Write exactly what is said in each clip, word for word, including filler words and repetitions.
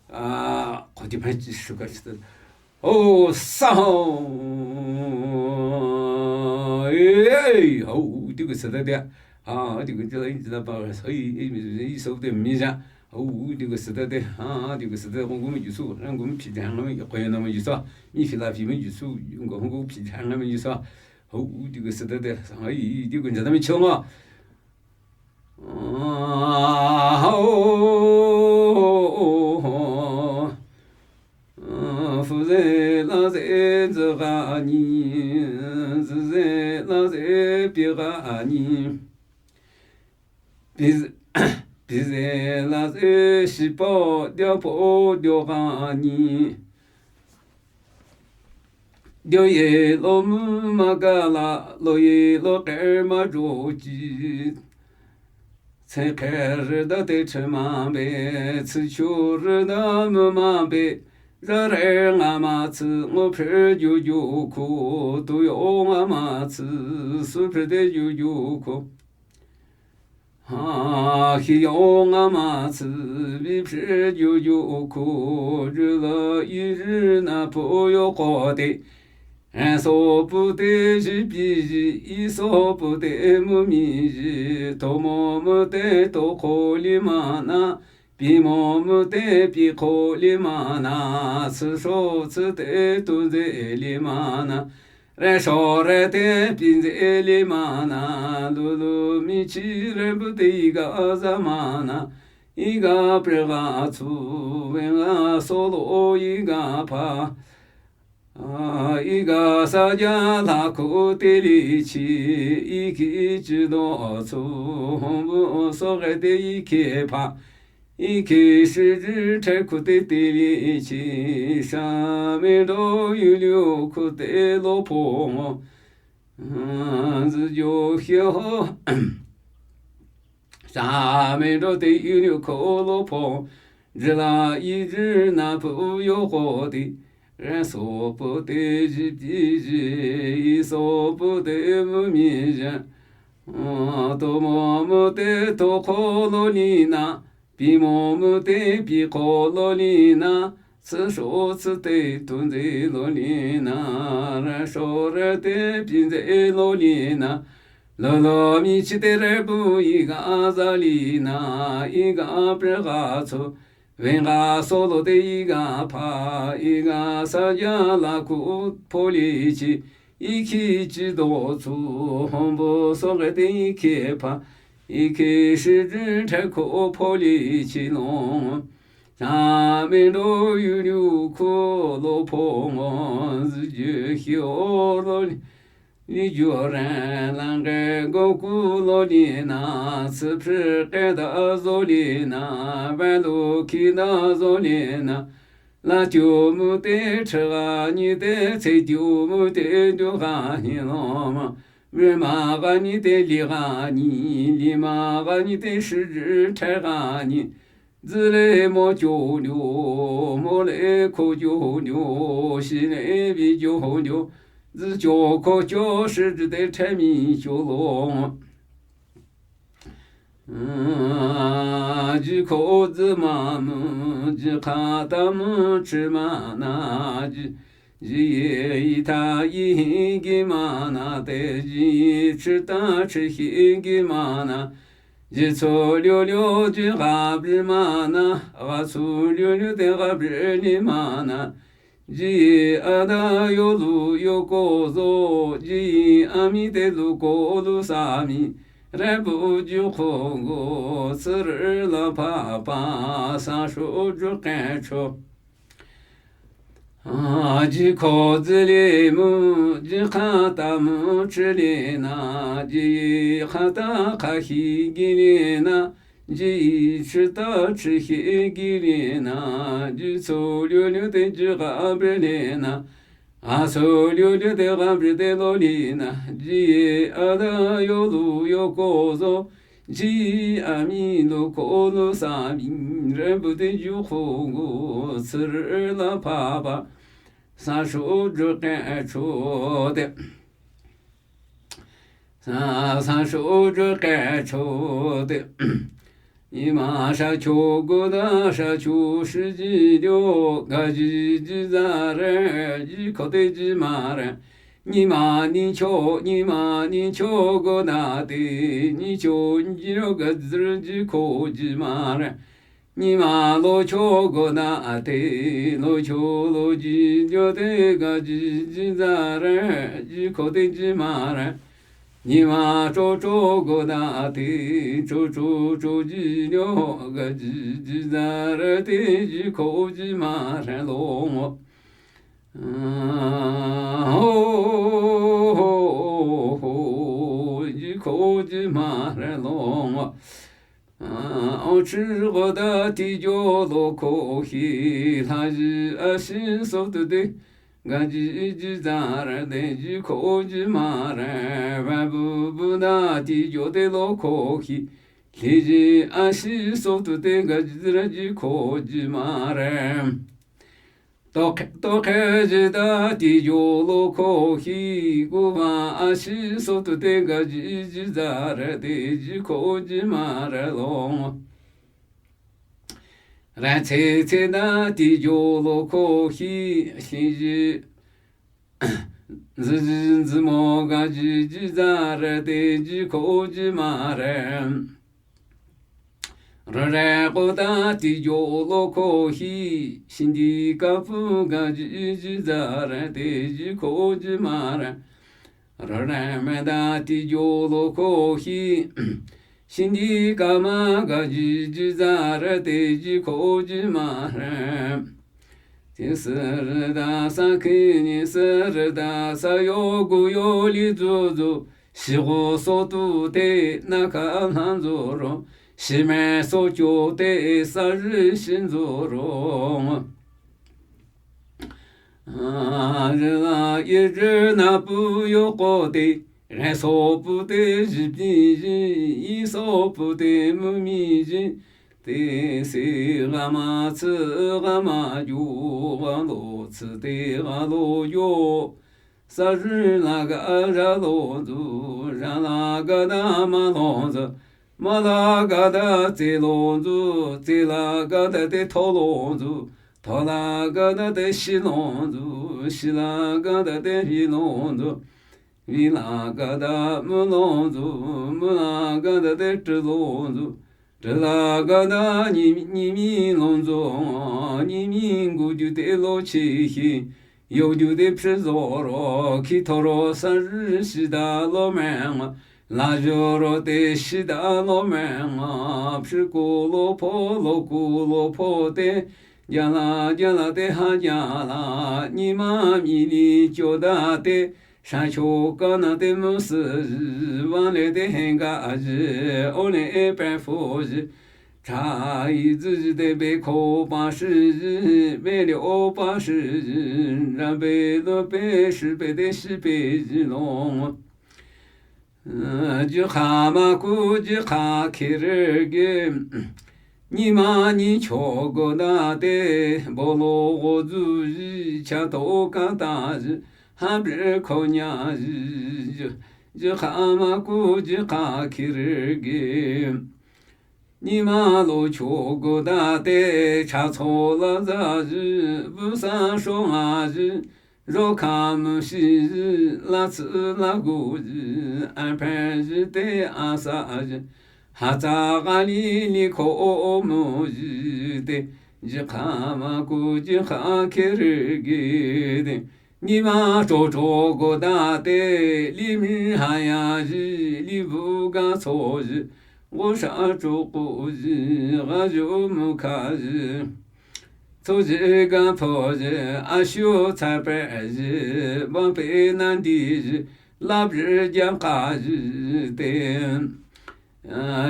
A, khodi phai chi shuka chita. O, sa ho. Ei, ho, di ko sa da de. Ha, di ko jila, jila pa, sa, i, i, i, so de mi ja. Ho, di ko sa da de. Ha, di ko sa da, ko mi ju su, ko mi pi de, ko mi ko na mi ju sa. Mi fi la fi mi ju su, ko ko pi de, ko mi ju sa. Ho, di ko sa da de. Sa, i, di ko ja da mi chong a. Fu ze la ze zü ga ni, zü ze la ze pi ga ni. Pi ze, pi ze la ze shi po dio po dio ga ni. Dio ye lo mu ma ga la, lo ye lo ke ma jo ji. Tsü ke re da te che ma be, tsü chu re da mu ma be. Za re nga ma tsü ngo phe ju ju ku, tu yo nga ma tsü su phe de ju ju ku. Ha, hi yo nga ma tsü bi phe ju ju ku, ju la i ri na pu yo ko te. Ren so pu te ji pi ji, i so pu te mu mi ji, to mo mu te to ko li ma na, pi mo mu te pi ko li ma na, tsü so tsü te tu ze li ma na. Re sho re te pi nze li ma na, lu lu mi chi re bu te i ga za ma na, i ga pre ga tsu, wen ga so lo i ga pa, a, i ga sa ja la ku te li chi, i ki chi do tsu, hong bu so re te i ki pa. I ki shi ji te ku te te li chi, sha me do yu liu ku te lo po ngo. Zi jo hio. Sha me do te yu liu ku lo po. Ji la i ji na pu yo ko ti. Ren so pu te ji pi ji. I so pu te mu mi ji. To mo mu te to ko lo li na. Pi mo mu te pi ko lo li na, tsü sho tsü te tu nze lo li na, re sho re te pi nze lo li na, lo lo mi chi te re bu i ga za li na, i ga pre ga tsu, wen ga so lo te i ga pa, i ga sa ja la ku po li chi, I ki chi do tsu hong bu so ge te i ki pa, i ki shi zhi te ko po li chi long. Sa me do yu liu ko lo po ngo zi ju hio lo li, li ju ren lang ge go ku lo li na, si pri ke da zo li na, ba lo ki da zo li na, La tyo mu te, chü ga ni te, tse tyo mu te, tyo ga ni lo ma. Re ma ga ni te, li ga ni, li ma ga ni te, shi zhi te ga ni. Zi le mo tyo nyo, mo le ko tyo nyo, shi le bi tyo nyo. Zi tyo ko tyo, shi zhi te, te mi tyo lo. Ji ko zi ma mu, ji ka ta mu chi ma na ji. Ji yi ta yi hi gi ma na te, ji yi chi ta chi hi gi ma na. Ji cu liu liu ji ga bi ma na, ga cu liu liu te ga bi li ma na. Ji a da yo lu yo ko zo, ji a mi te lu ko lu sa mi, re bu ju ko go, si ri la pa pa, sa shu ju ke cho. A ji ko zi li mu, ji ka ta mu chi li na, ji ka ta ka hi gi li na, Ji yi chi ta chi hi gi li na, ji cu liu liu te ji ga bi li na, a cu liu liu te ga bi te lo li na, ji yi a da yo lu yo ko zo, ji yi a mi lu ko lu sa mi, re bu te ju ko gu, si ri la pa pa, sa shu ju ke cho te. Sa, sa shu ju ke cho te. Nyi ma sha cho gu da sha cho shi ji dio ga ji ji za re, ji ko te ji ma re. Nyi ma nyi cho, nyi ma nyi cho gu da te, nyi cho ji dio ga zi re ji ko ji ma re. Nyi ma lo cho gu da te, lo cho lo ji dio te ga ji ji za re, ji ko te ji ma re. Nyi ma cho cho gu da te, cho cho cho ji dio ga ji ji za re te ji ko ji ma re lo ngo. Ho, ho, ho, ho, ji ko ji ma re lo ngo. Aw chi gu da ti jo lo ko hi, hla ji a shi so tu de. Ga ji ji za re de ji ko ji ma re, ba bu bu da ti jo de lo ko hi. Li ji a shi so tu de ga ji re ji ko ji ma re. To ke, to ke ji da ti jo lo ko hi, gu ba a shi so tu de ga ji ji za re de ji ko ji ma re lo. Ra che che da ti jo lo ko hi, xin ji, zi ji zi mo ga ji ji za re de ji ko ji ma re. Ra re ko da ti jo lo ko hi, xin di ka pu ga ji ji za re de ji ko ji ma re. Roreme da ti jo lo ko hi, shindi kama ga ji ji za re te ji ko ji ma re. Ti se re da sa ki ni se re da sa yo gu yo li zu zu, shi gu so tu te na ka lan zu ro, shi me so cho te sa ri shin zu ro. Ri la yi ri na pu yo ko te, re so pu te ji pi ji, yi so pu te mu mi ji, te se ga ma tsi ga ma ju ga lo tsi te ga lo yo. Sa ri la ga ra lo zu, ra la ga da ma lo zu, ma la ga da tse lo zu, tse la ga da te tho lo zu, tho la ga da te shi lo zu, shi la ga da te hi lo zu, hi la ga da mu lo zu, mu la ga da te zhi lo zu, zhi la ga da ni, ni mi lo zu, ni mi gu ju te lo chi hi, yo ju te phi zo ro, ki tho ro sa ri shi da lo me nga, la ju ro te shi da lo me nga, phi ku lo pho lo ku lo pho te, ja la ja la te ha ja la, ni ma mi ni cho da te, sha cho ka na te mu si ji, wa le te he ga ji, o le e pe fo ji, cha yi zi ji te be ko pa shi ji, be le o pa shi ji, ra be lo pe shi pe te shi pe ji lo. Ji kha ma ku ji kha ki ri gi, ni ma ni cho go da te, bo lo go zu ji, cha to ka ta ji, ha bi ko nya ji, ji kha ma ku ji kha ki ri gi. Ni ma lo cho go da te, cha cho la za ji, bu sa sho nga ji, zho ka mu shi ji, la tsi la gu ji, a pe ji te a sa ji, ha za ga li li ko o o mu ji te, ji kha ma ku ji kha ki ri gi te. Ni ma cho cho go da te, li mi ha ya ji, li bu ga cho ji, go sha cho ku ji, ga ju mu ka ji. Cho ji ga pho ji, a shu cha pe ji, ba pe nan di ji, la bi ja ka ji te.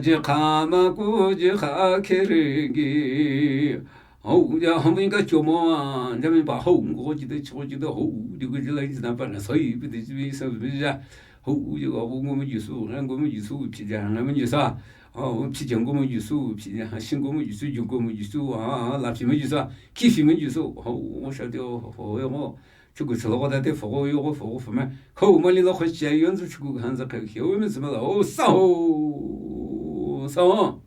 Ji kha ma ku ji kha ki ri gi. Hou, ja, hou mi ka cho mo, ja mi pa hou, ngo ji de, cho ji de, hou, di gu ji la ji na pa na, so yi bi de ji bi so bi ja. Hou, ji ga hou ngo mo ji su, ngo mo ji su, pi ja, ngo mo ji sa. Hou, pi ja ngo mo ji su, pi ja, shi ngo mo ji su, ju ngo mo ji su, a, la pi mo ji sa, ki pi mo ji su, hou, sha de, hou, yo mo. Chuku chalo ko da te fo yo ko fo fo me. Ko ma li lo ko chia yon zu chuku han za ka ki o me zima la o sa ho. Sa ho.